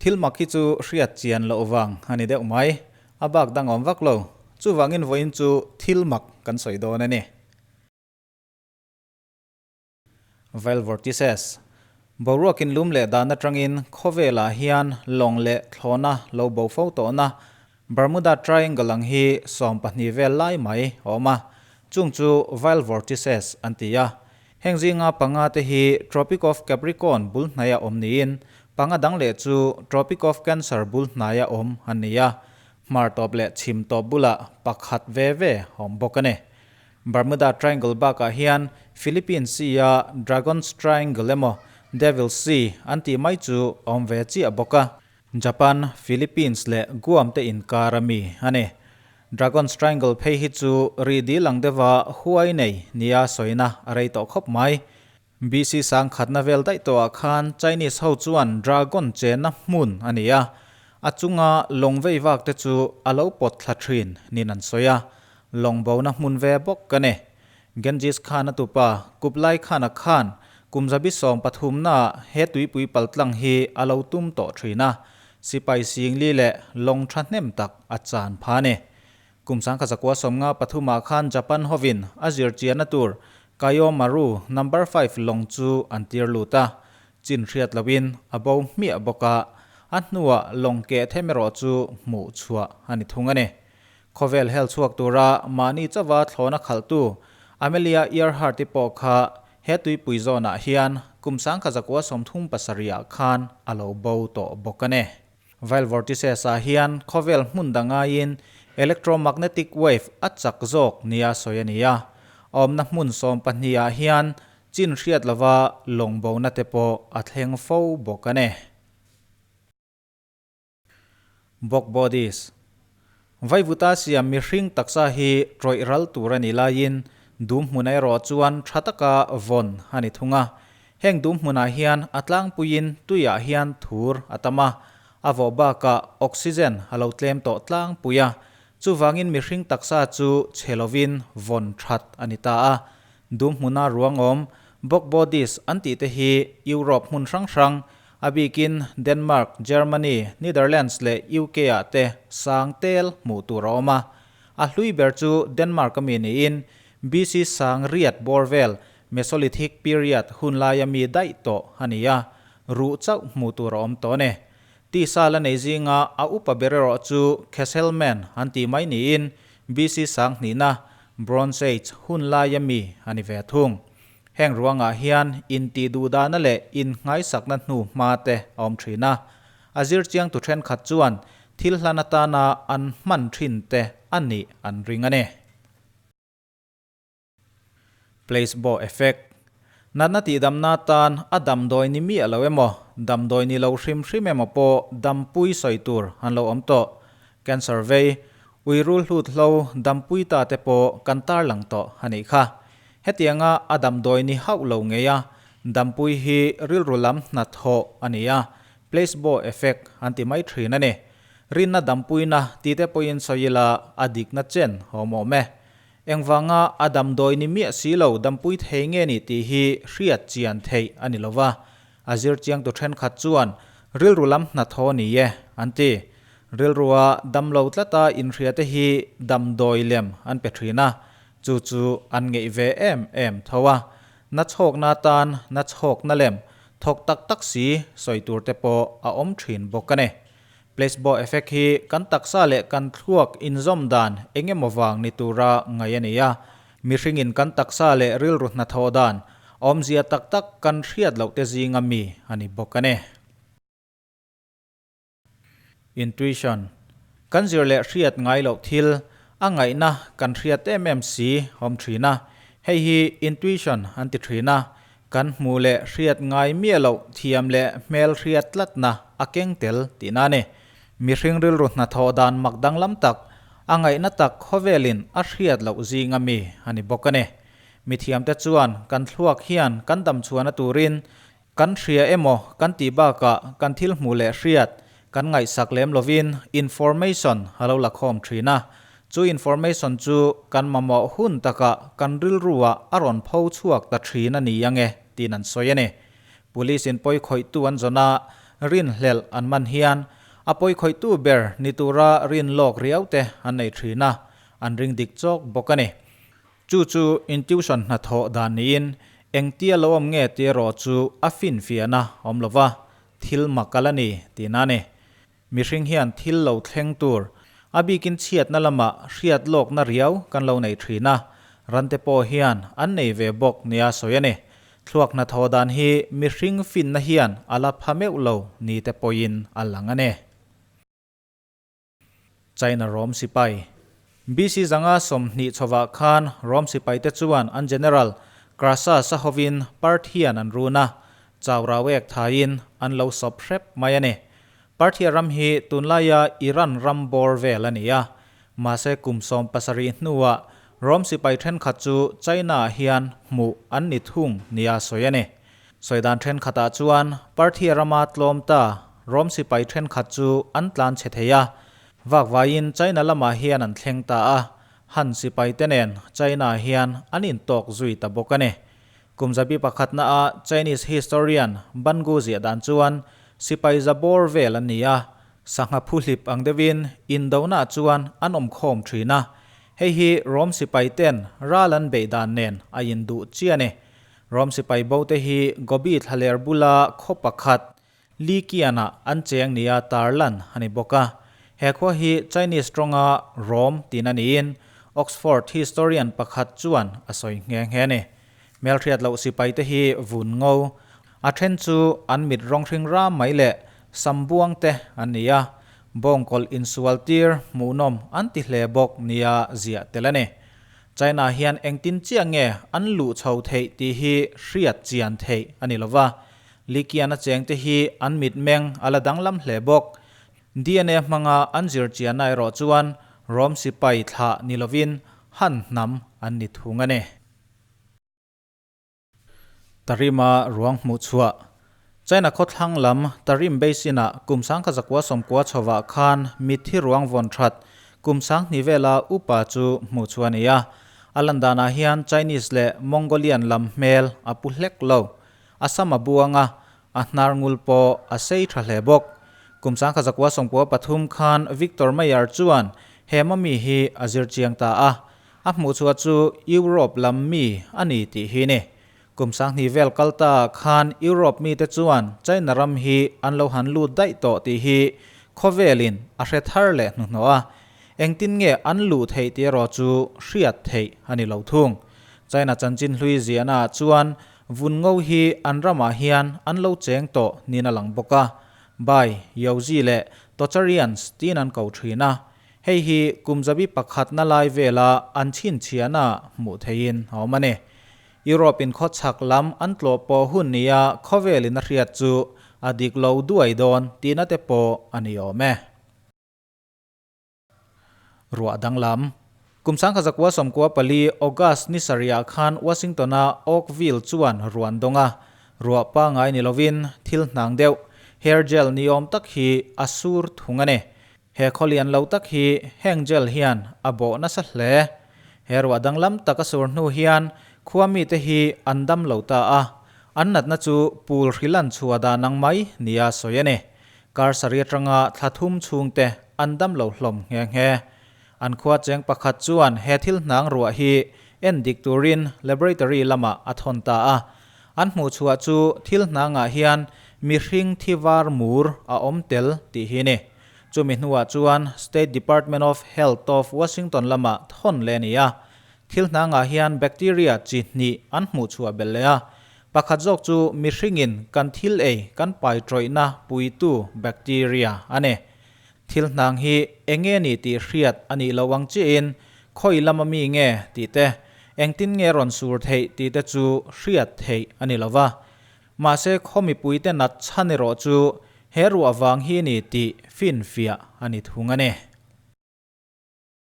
Thil mak hi chu hriat chian loh vang a ni deuh mai. A bak dang awm vak lo. Chuvangin vawiin chu thil mak kan sawi dawn a ni. Vile Vortices, Boruak inlum leh dan atangin khawvelah hian lawng leh thlawhna lo bo fo tawhna Bermuda Triangle ang hi 12 vel lai mai a awm a, chung chu Vile Vortices an ti a. Heng zinga panga te hi Tropic of Capricorn bul hnaia awm niin, panga dang leh chu Tropic of Cancer bul hnaia awm an ni a, hmar tawp leh chhim tawp bulah pakhat ve ve a awm bawk a ni. Bermuda Triangle bakah hian Philippines Sea-a Dragon's Triangle emaw Devil's Sea an tih mai chu a awm ve chiah bawk a. Japan, Philippines leh Guam te inkar a mi a ni. Dragon's Triangle phei hi chu ri dil ang deuha huai nei nia sawina a rei tawh khawp mai. BC sang khatna vel daih tawhah khan Chinese ho chuan dragon chenna hmun a ni a, a chunga lawng vei vak te chu a lo pawt thla thin niin an sawi a, lawng bona hmun ve bawk ka ni. Genghis Khan a tupa Kublai Khan-a khan kum zabi 13 naah he tuipui paltlang hi a lo tum tawh thin a, sipai singli leh lawng thahnem tak a chan pha a ni. Kum 1953ah khan Japan hovin a zir chianna tur Kaio Maru Number 5 lawng chu an tir lut a, chin hriat loin a bo hmiah bawk a, a hnuah lawng keh them erawh chu hmuh chhuah a ni thung a ni. Khawvel hel chhuak tura mahni chauva thlawna khalhtu Amelia Earhart-i pawh kha he tuipui zawnah hian kum 1937ah khan a lo bo tawh bawk a ni. Vile vortices-ah hian khawvel hmun dangaiin electromagnetic wave a chak zawk nia sawi a ni a, a awmna hmun 12ah hian chin hriat lova lawng bona te pawh a thleng fo bawk a ni. Bog bodies. Vaivuta siam mihring taksa hi tawih ral tur a nih laiin dum hmun erawh chuan tha taka vawn a ni thung a. Heng dum hmunah hian a tlangpuiin tuiah hian thur a tam a, a vawh bakah oxygen a lo tlem tawh tlangpui a. Chuvangin mihring taksa chu chhe lovin vawn that a ni ta a. Dum hmuna ruangawm, bog bodies an tih te hi Europe hmun hrang hrang, a bikin Denmark, Germany, Netherlands leh UK ah te sang tel hmuh tur a awm a. A hlui ber chu Denmark a mi niin BC sang riat bawr vel Mesolithic period hun laia mi daih tawh a ni a, ruh chauh hmuh tur a awm tawh a ni. Tisa la nei zinga a upa ber erawh chu Castleman an tih mai niin BC sang hnihna Bronze Age hun laia mi a ni ve thung. Heng ruangah hian intih duhdahna leh innghaisakna hnu hma te a awm thin a. A zir chiang tu thenkhat chuan thil hlan atana an hman thin te a nih an ring a ni. Placebo effect. Natna tihdamna atan a damdawi ni miah lo emaw, damdawi ni lo hrim hrim emaw pawh dampui sawi tur an lo awm tawh. Cancer vei, ui rul hlut hlo dampui ta te pawh kan tarlang tawh a nih kha. Hetianga a damdawi ni hauh lo ngei a, dampui hi rilru lam hnathawh a ni a, placebo effect an ti mai thin a ni. Rinna dampuina ti te pawhin sawi ila a dikna chen awm awm e. Engvanga a damdawi ni miah si lo dampui thei nge ni tih hi hriat chian theih a ni lova, a zir chiangtu thenkhat chuan rilru lam hnathawh ni e an ti. Rilrua damlo tlata inhriate hi damdawi lem an pe thin a, Chu chu an ngeih ve em em tho a, na chhawkna atan na chhawkna lem thawk tak tak si sawi tur te pawh a awm thin bawk a ni. Placebo effect hi kan taksa leh kan thluak inzawm dan eng emaw vang ni tura ngaih a ni a, mihringin kan taksa leh rilru hnathawh dan awmzia tak tak kan hriat loh te zinga mi a ni bawk a ni. Intuition, Kan zir leh hriat ngai loh thil, a ngaihna kan hriat em em si awm thin a. Hei hi intuition an ti thin a. Kan hmuh leh hriat ngai miah loh thiam leh hmel hriat tlatna a keng tel tihna a ni. Mihring rilru hnathawh dan mak danglam tak, a ngaihna tak khawvelin a hriat loh zinga mi a ni bawk a ni. Mithiamte chuan kan thluak hian kan damchhuahna turin Kan hria emaw kan tih bakah kan thil hmuh leh hriat kan ngaihsak lem lovin information a lo la khawm thin a. Chu information chu kan mamawh hun takah kan rilruah a rawn pho chhuak ta thin a ni ange tiin an sawi a ni. Police in pawi khawihtu an zawn a, rinhlelh an man hian a pawikhawihtu ber ni tura rin lawk riau te an nei thin a, an ring dik chawk bawk a ni. Chu chu intuition hnathawh dan niin engtia lo awm nge tih erawh chu a finfiahna awm lo va, thil mak a la ni tihna a ni. Mihring hian thil lo thleng tur, a bikin chhiatna lamah hriat lawkna riau kan lo nei thin a, rante pawh hian an nei ve bawk nia sawi a ni. Thluak hnathawh dan hi mihring finna hian a la pha meuh lo ni te pawhin a lang a ni. China Rom sipai. BC zanga 20 chhovah khan Rom sipaite chuan an general Crassus a hovin Parthian an run a, Chaurauek thaiin an lo sawp hrep mai a ni. Parthia ram hi tunlaia Iran ram bawr vel a ni a, mahse kum 17 hnuah Rom sipai thenkhat chu China-ah hian hmuh an ni thung nia sawi a ni. Sawi dan thenkhatah chuan Parthia rama tlawm ta Rom sipai thenkhat chu an tlan chhe thei a, vakvaiin China lamah hian an thleng ta a, Han sipai te nen China hian an intawk zui ta bawk a ni. Kum zabi pakhatna a Chinese historian Ban Gu ziah dan chuan sipai za bawr vel an ni a, sangha phuhlip ang deuhin indonah chuan an awmkhawm thin a, hei hi Rom sipai ten ral an beih dan nen a induh chiah a ni. Rom sipai bote hi Gobi thlaler bula khaw pakhat Liqian-ah an cheng nia tarlan a ni bawk a. He khua hi Chinese tawnga Rom tihna niin Oxford historian pakhat chuan a sawi nghe nghe a ni. Hmelhriat loh sipaite hi vun ngo, a then chu an mit rawng hring ram mai leh sam buang te an ni a, bawngkawlh insual tir hmuhnawm an ti hle bawk nia ziah tel a ni. China hian engtin chiah nge an luh chho theih tih hi hriat chian theih a ni lova, Liqian-a chengte hi an mitmeng a la danglam hle bawk. DNA hmanga an zir chianna erawh chuan Rom sipai thlah ni lovin Han hnam an ni thung a ni. Tarima ruang hmuh chhuah. China khawthlang lam Tarim Basin-ah kum 1990 chhovah khan mitthi ruang vawn that kum 20 vela upa chu hmuh chhuah a ni a. A lan danah hian Chinese leh Mongolian lam hmel a pu hlek lo. A sam a buang a, a hnar ngul pawh a sei tha hle bawk. Kum 1993 khan Victor Meyer chuan he mami hi a zir chiang ta a. A hmuh chhuah chu Europe lam mi a ni tih hi ni. Kum 20 vel kal ta khan Europe mite chuan China ram hi an lo han lut daih tawh tih hi khawvelin a hre thar leh hnuhnawh a. Engtin nge an luh theih tih erawh chu hriat theih a ni lo thung. China chanchin hlui ziahna ah chuan vun ngo hi an ramah hian an lo cheng tawh niin a lang bawk a. Bai, Yozi leh Tocharians tiin an ko thin a. Hei hi kum zabi pakhatna lai vela an chhinchhiahna hmuh theihin a awm a ni. Europe in khawchhak lam an tlawh pawh hun nia khawvelin a hriat chu a dik lo duai dawn tihna te pawh a ni awm e. Ruah danglam. Kum 1994 August ni sarihah khan Washington-a Oakville chuan ruan dawng a, ruah pangngai ni lovin thil hnang deuh, hair gel ni awm tak hi a sur thung a ni. He khawlian lo tak hi heng gel hian a bawh nasa hle. He ruah danglam tak a sur hnu hian khua mite hi an dam lo ta a, an natna chu pul hrilan chhuah dan ang mai nia sawi a ni. Kar sarih atanga thla thum chhungte an dam lo hlawm nghe nghe. An khua cheng pakhat chuan he thil hnang ruah hi en dik turin laboratory lamah a thawn ta a. An hmuh chhuah chu thil hnangah hian mihring thi var mur a awm tel tih hi ni. Chumi hnuah chuan State Department of Health of Washington lamah thawn leh a ni a. Thil hnangah hian bacteria chi hnih an hmuh chhuah belh leh a. Pakhat zawk chu mihringin kan thil ei kan pai tawihna puitu bacteria a ni. Thil hnang hi eng nge ni tih hriat a nih loh ang chiahin khawi lama mi nge tih te, engtin nge rawn sur theih tih te chu hriat theih a ni lo va. Mahse khaw mipuite nat chhan erawh chu he ruah vang hi ni tih finfiah a ni thung a ni.